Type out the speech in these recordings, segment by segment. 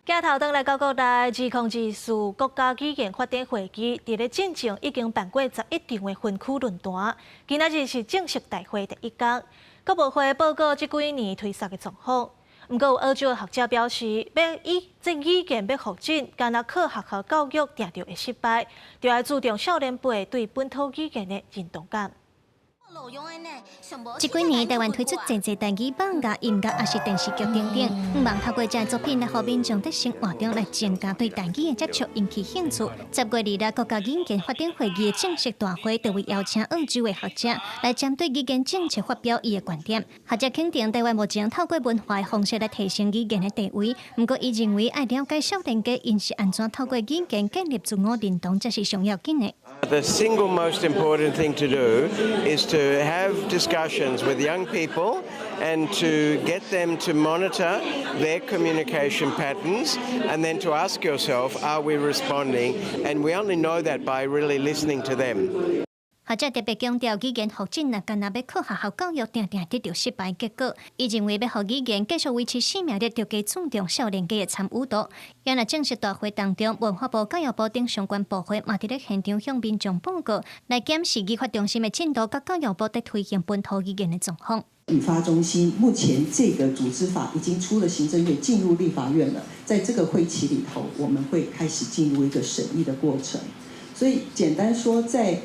鏡頭轉來到國內，2024國家語言發展會議，佇咧進前已經辦過11場的分區論壇，今仔日是正式大會第一工。國部會報告這幾年推實的狀況。毋過有澳洲的學者表示，欲以這語言欲復振，干焦靠學校教育定著會失敗，著愛注重少年輩對本土語言的認同感。這幾年，台灣推出濟濟台語網頁、音樂，抑是電視劇等等，向望透過這作品來予民眾佇生活中來增加對台語的接觸，引起興趣。10月2日，國家語言發展會議的正式大會，就會邀請澳洲的學者來針對語言政策發表伊的觀點。學者肯定台灣目前透過文化的方式來提升語言的地位，毋過伊認為愛了解少年家𪜶是按怎透過語言建立自我認同，才是上要緊的。 The single most important thing to do is to have discussions with young people and to get them to monitor their communication patterns and then to ask yourself, are we responding? And we only know that by really listening to them. 學者特別強調，語言復振若干焦欲靠學校教育，定定得著失敗結果。伊認為欲予語言繼續維持生命力，著加注重少年家的參與度。今日正式大會當中，文化部、教育部等相關部會嘛佇咧現場向民眾報告，來檢視語發中心的進度，佮教育部佇推行本土語言的狀況。語發中心目前這個組織法已經出了行政院，進入立法院了。在這個會期裡頭，我們會開始進入一個審議的過程。所以簡單說，在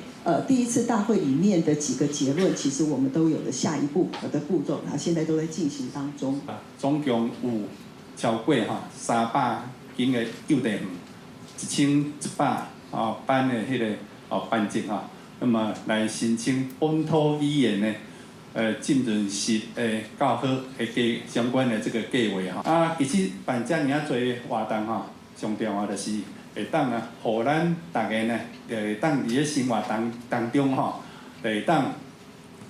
第一次大會裡面的幾個結論，其實我們都有了下一步的步驟，然後現在都在進行當中。總共有超過300間的幼稚園，1100班的彼個班級哈，那麼來申請本土語言的浸潤式的教學的計相關的這個計劃哈。啊，其實辦遮爾仔濟活動吼，上重要就是會當啊，予咱逐家呢，就會當佇咧生活當中吼，會當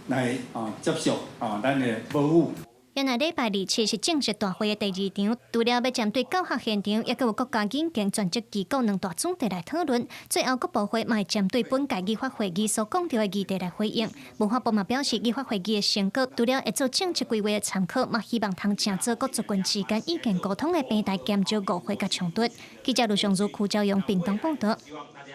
來接觸咱的母語。原來禮拜27是正式大會的第二場，除了欲針對教學現場，抑閣有國家語言專職機構兩大主題來討論。最後，國部會嘛會針對本屆語發會議所講著的議題來回應。文化部嘛表示，語發會議的成果，除了會做政策規劃的參考，嘛希望通成做各族群之間意見溝通的平台，減少誤會佮衝突。記者盧尚如、柯昭陽屏東報導。